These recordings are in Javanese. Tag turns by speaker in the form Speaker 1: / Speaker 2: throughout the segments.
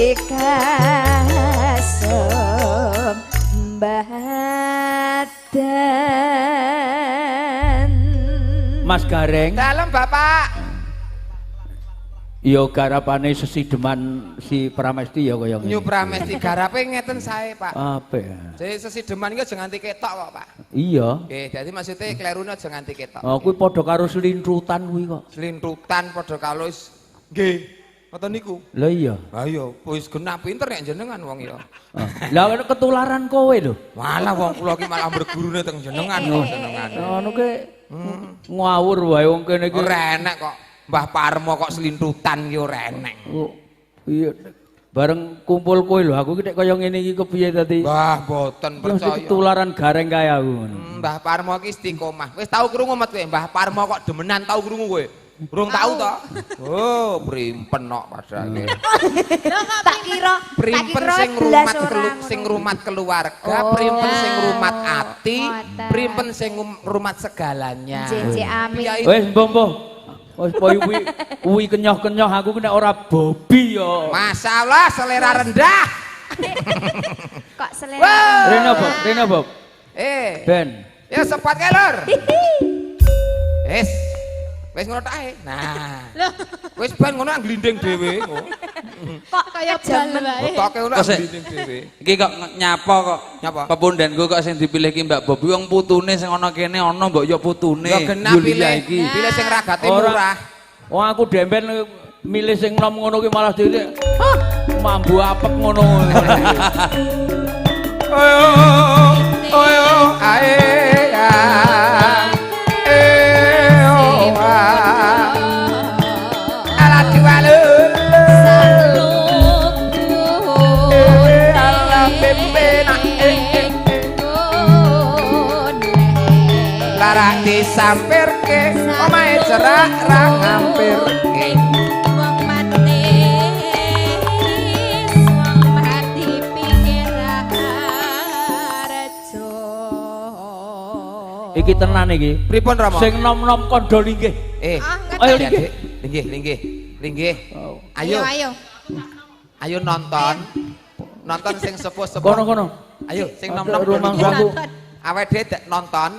Speaker 1: Kasembatan.
Speaker 2: Mas Gareng.
Speaker 3: Dalem Bapak.
Speaker 2: Ya garapane sesideman si Pramesti ya kaya ngene.
Speaker 3: Nyu Pramesti garape ngeten sae, Pak.
Speaker 2: Apa ya?
Speaker 3: Jadi sesideman iki aja nganti ketok kok, Pak.
Speaker 2: Iya.
Speaker 3: Nggih, dadi maksudnya klerune aja nganti ketok.
Speaker 2: Oh, kuwi padha karo selintrutan kuwi kok.
Speaker 3: Selintrutan padha karo wis nggih. Ngoten niku.
Speaker 2: Lah iya.
Speaker 3: Ha iya, wis genah pinter nek jenengan wong ya.
Speaker 2: Lah ketularan kowe lho.
Speaker 3: Malah wong kula iki malah bergurune teng jenengan kok jenengan.
Speaker 2: Ngono ke ngawur wae wong kene iki.
Speaker 3: Ora enek kok. Mbah Parmo kok selintrutan ki ora enek.
Speaker 2: Oh, iya. Bareng kumpul kowe lho, aku ki nek kaya ngene iki kepiye tadi?
Speaker 3: Mbah mboten
Speaker 2: Mesti
Speaker 3: percaya.
Speaker 2: ketularan gareng kaya aku ngono.
Speaker 3: Mbah Parmo ki istiqomah. Wis tau krungu met kowe, Mbah Parmo kok demenan tau krungu kowe? Urung tau to? Oh, primpen kok padake.
Speaker 1: Tak kira
Speaker 3: Primpen sing
Speaker 1: blas
Speaker 3: rumat
Speaker 1: ora ngono.
Speaker 3: Sing rumat keluarga,
Speaker 1: Oh.
Speaker 3: primpen sing rumat ati,
Speaker 1: Ngoten.
Speaker 3: primpen sing rumat segalanya.
Speaker 1: Nggih, amin.
Speaker 3: Priyayi
Speaker 2: Wis mbah-mbah. Wis pokoke kuwi kuwi kenyoh-kenyoh aku ki nek ora Bobby ya.
Speaker 3: Masalah selera rendah.
Speaker 1: Kok selera.
Speaker 3: Wah.
Speaker 2: Rene Bob, rene Bob.
Speaker 3: Eh,
Speaker 2: Ben.
Speaker 3: ya sepat kae, Lur. Wis. Wis ngono tok ae. Nah. Wis ben ngono glinding dhewe.
Speaker 1: Kok
Speaker 4: Kaya bal wae.
Speaker 3: Otoke ngono
Speaker 5: Kok sik-
Speaker 3: glinding dhewe.
Speaker 5: Iki kok nyapa kok.
Speaker 3: Nyapa?
Speaker 5: Pepundhenku kok sing dipilih ki Mbak Bobi wong putune sing ana kene ana mbok ya putune.
Speaker 3: Ya genah
Speaker 5: Yulia
Speaker 3: pilih,
Speaker 5: iki.
Speaker 3: pilih sing ragate
Speaker 2: Ora.
Speaker 3: murah.
Speaker 2: Wong aku demben milih sing nom ngono ki malah dile. Hah, mambu apek ngono.
Speaker 3: Oyo, oyo, ae ya. Eh, oh, ah. Ala diwalu. Eh, ala pepe na eh, eh, eh. Lara disampirke omahe cerak ra ngampirke.
Speaker 4: Wong manis, wong mati pinggir rejo.
Speaker 2: Iki tenan iki.
Speaker 3: Pripun Rama?
Speaker 2: Sing nom-nom kondo linggih.
Speaker 3: Eh,
Speaker 4: Ah,
Speaker 2: Ayo
Speaker 3: adik,
Speaker 2: linggih.
Speaker 3: linggih, linggih, linggih.
Speaker 2: Oh.
Speaker 3: Ayo,
Speaker 4: ayo.
Speaker 3: ayo nonton. Nonton sing sepuh-sepuh.
Speaker 2: Kono-kono.
Speaker 3: Ayo, sing
Speaker 2: Ada
Speaker 3: nom-nom
Speaker 2: rumah
Speaker 3: linggih.
Speaker 2: aku.
Speaker 3: Awake dhewe dek nonton.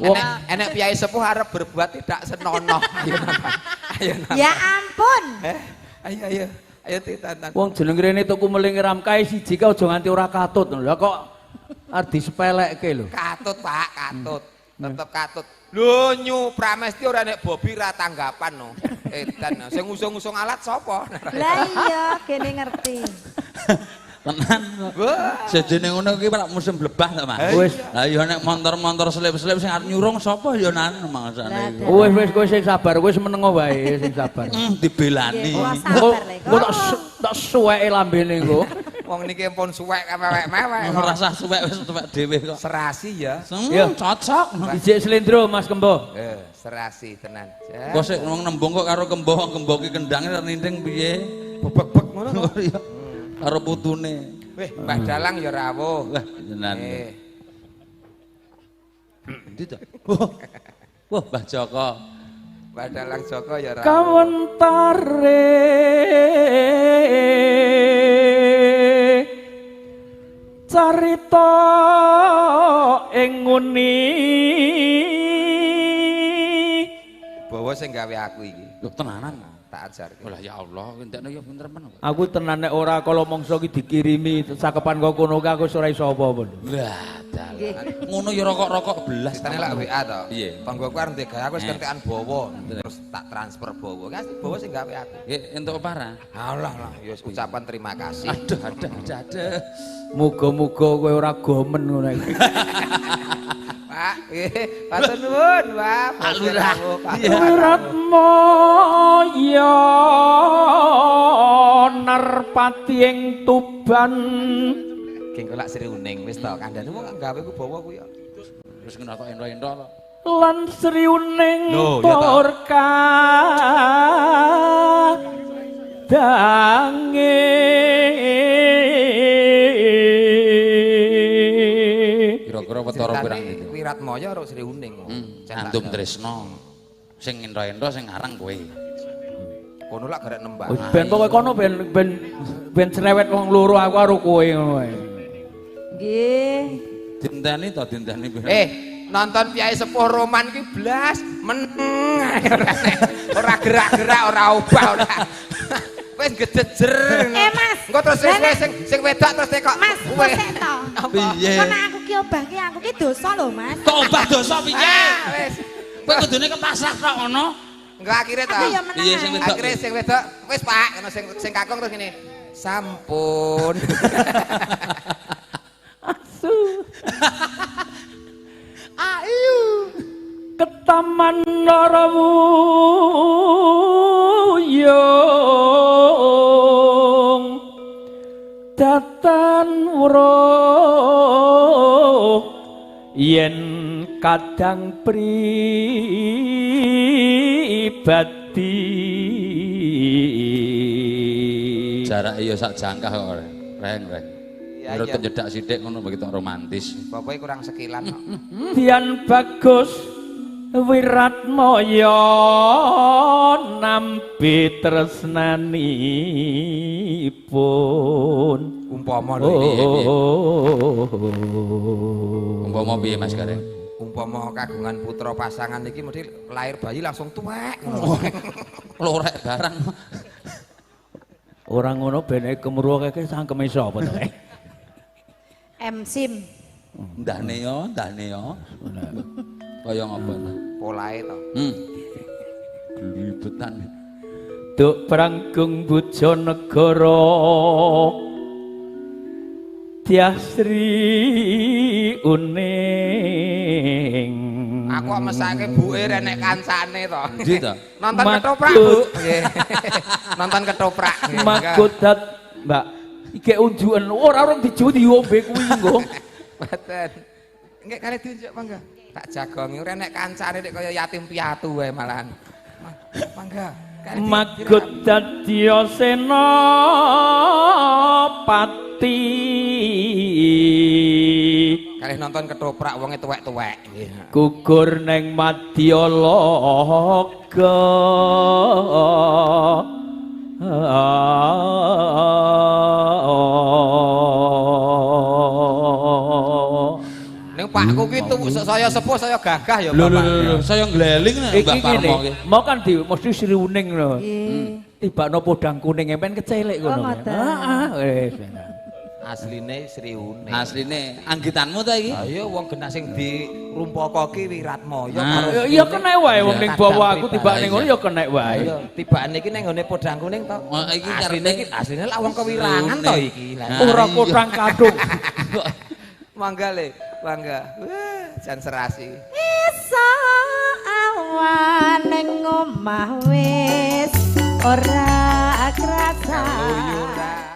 Speaker 2: Wong.
Speaker 3: Enek enek piyai sepuh arep berbuat tidak senonoh. Ayo nonton. Ayo nonton.
Speaker 1: Ya ampun.
Speaker 3: Eh, ayo ayo. Ayo ditonton.
Speaker 2: Wong jeneng rene tuku meling ram kae siji kae aja nganti ora katut. Lah kok arep disepelekke lho.
Speaker 3: Katut, Pak, katut. Tetep katut. Lho Nyu Pramesti ora nek Bobby ra tanggapan no. Edan sing ngusung-ngusung alat sapa?
Speaker 1: Lah iya, kene ngerti.
Speaker 5: Tenan.
Speaker 3: Wah.
Speaker 5: Sejene ngono kuwi lak musim blebah ta, Mas.
Speaker 2: Wis.
Speaker 5: Lah ya nek montor-montor selip-selip sing arep nyurung sapa ya nan mangsane iku.
Speaker 2: Wis wis kowe sing sabar, kowe menengo wae sing sabar.
Speaker 5: Dibelani.
Speaker 1: Nggih, kula
Speaker 2: Engko
Speaker 1: sabar lho.
Speaker 2: engko tak suweke lambene engko.
Speaker 3: Wong niki pun suwek mewek-mewek.
Speaker 5: Ora usah suwek wis suwek dhewe kok.
Speaker 3: Serasi ya.
Speaker 2: Iya.
Speaker 5: Cocok.
Speaker 2: Ijik slendro Mas Kembo.
Speaker 3: Eh, serasi tenan.
Speaker 5: Kok sik wong nembung kok karo kembo, wong kembo ki kendhange ninding piye?
Speaker 3: Bebek-bek ngono to.
Speaker 5: Iya. Karo putune.
Speaker 3: Weh, Mbah Dalang ya rawuh.
Speaker 5: Wah, tenan.
Speaker 3: Eh,
Speaker 5: Endi to? Wah. Wah, Mbah Joko.
Speaker 3: Mbah Dalang Joko ya rawuh.
Speaker 2: Kawentare carita ing nguni
Speaker 3: Bawa sing gawe aku iki.
Speaker 5: Lho tenanan.
Speaker 3: Tak ajarke.
Speaker 5: Lah ya Allah, entekno ya pinter men.
Speaker 2: Aku tenan nek ora kala mangsa iki dikirimi cakepan kok kono ki aku wis ora iso apa-apa.
Speaker 5: Lah, dalan. Ngono ya rokok-rokok belas.
Speaker 3: Ceritane lak WA to.
Speaker 5: Piye?
Speaker 3: Tanggoku arep ndek gawe aku wis
Speaker 5: Eh.
Speaker 3: kentekan bawa, terus tak transfer bawa. Ki asli bawa sing gawe aku.
Speaker 5: Nggih, entuk apa ra?
Speaker 3: Alah lah, ya wis ucapan terima kasih.
Speaker 5: Aduh, aduh, aduh, aduh.
Speaker 2: Muga-muga kowe ora gomen ngono iki.
Speaker 3: Pak, nggih, matur nuwun, Pak.
Speaker 5: Pak Lurah.
Speaker 3: Pak.
Speaker 5: Iya.
Speaker 2: Wiratmaya narpati ing Tuban.
Speaker 3: Geng kolak Sri Uning wis to, kandhane wong gawe ku bawa ku ya.
Speaker 5: Wis kena tok ento-ento to.
Speaker 2: Lan Sri Uning
Speaker 3: Lho, ya ta.
Speaker 2: tur kadange.
Speaker 5: Kira-kira perkara pirang
Speaker 3: Ceritane
Speaker 5: gitu.
Speaker 3: Wiratmaya karo Sri Uning.
Speaker 5: Andum Tresno. Sing ento-ento sing aran kowe.
Speaker 3: Kono lak garek nembang.
Speaker 2: Wis ben pokoke kono ben cerewet wong loro aku karo kowe ngono wae.
Speaker 1: Nggih.
Speaker 5: Dinteni to dinteni.
Speaker 3: Nonton piyai sepuh roman ki blas meneng ae ora ora gerak-gerak ora obah ora. Wis gejejer.
Speaker 1: Mas.
Speaker 3: Engko terus wis sing wedok terus tekok.
Speaker 1: Mas, kok sik to?
Speaker 5: Piye?
Speaker 1: Kok nek aku ki obah ki aku ki dosa lho, Mas.
Speaker 5: Kok obah dosa piye?
Speaker 3: Ah, wis.
Speaker 5: Kowe kudune kepasrah tok ngono.
Speaker 3: Engko akhire to.
Speaker 1: Aku ya meneng.
Speaker 5: Piye sing wedok?
Speaker 3: Akhire sing wedok wis Pak, ngono sing kakung terus ngene. Sampun.
Speaker 2: Asu. Ayu. Ketaman Narawuyung datan weruh yen kadang pribadi.
Speaker 5: Jarak iya sak jangkah kok. Reng-reng.
Speaker 3: Iya,
Speaker 5: Menurut
Speaker 3: iya.
Speaker 5: nyedak sithik ngono begitu romantis.
Speaker 3: Pokoke kurang sekilan kok.
Speaker 2: Dian bagus Wiratmaya nampi tresnanipun.
Speaker 3: Umpama lho iki.
Speaker 5: Umpama piye Mas Gareng?
Speaker 3: Umpama kagungan putra pasangan iki mesti lahir bayi langsung tuwek ngono.
Speaker 5: Lorek barang.
Speaker 2: Ora ngono bene kemruweke cangkeme sapa to?
Speaker 1: M Sim.
Speaker 5: Ndahne yo, ndahne yo. Kaya ngopo ta?
Speaker 3: Polahe to.
Speaker 5: Glibetan.
Speaker 2: Duk Pranggung Bojonegara Dyah Sri Uning.
Speaker 3: Aku kok mesake buke renek kancane to.
Speaker 5: Endi to?
Speaker 3: Nonton ketoprak, Bu. Nggih. Nonton ketoprak. Nggih.
Speaker 2: Magodat, Mbak. Iki unjuken ora urung dijuwi diombe kuwi nggo.
Speaker 3: Mboten. Nggih kali diunjuk mangga. Tak jagongi ora nek kancane nek kaya yatim piatu wae malahan. Mangga.
Speaker 2: Magot dadi senopati.
Speaker 3: Kalih nonton ketoprak wonge tuwek-tuwek. Nggih.
Speaker 2: Gugur neng Madyaloka.
Speaker 3: Ning pakku ki saya sepuh saya gagah ya
Speaker 5: Lho
Speaker 3: Bapak.
Speaker 5: lho lho, saya ngleling nek
Speaker 2: Iki
Speaker 5: Mbah Parmo
Speaker 2: ngene,
Speaker 5: ki.
Speaker 2: mau kan di mesti Sri Uning lho.
Speaker 1: Nggih.
Speaker 2: Tibakno podang kuning empen kecelik
Speaker 1: Oh,
Speaker 2: ngono.
Speaker 1: ngoten.
Speaker 2: Heeh, wis.
Speaker 3: Asline Sri Uning.
Speaker 5: Asline anggitanmu ta iki?
Speaker 3: Lah iya wong genah sing dirumpaka ki Wiratmaya
Speaker 5: Nah.
Speaker 3: karo
Speaker 2: Ya iya kena wae wong ning bawa aku tibak ning ngono ya kena wae.
Speaker 3: Iya, tibakane iki ning nggone podang kuning to.
Speaker 5: Oh, iki
Speaker 3: asline
Speaker 5: karepe
Speaker 3: iki asline lak wong kewirangan to iki. Lah
Speaker 2: Ora
Speaker 5: iya.
Speaker 2: kotang kadung.
Speaker 3: Mangga le, mangga. Wah, jan serasi.
Speaker 1: Iso awan ning omah wis ora krasa.
Speaker 3: Luyuran.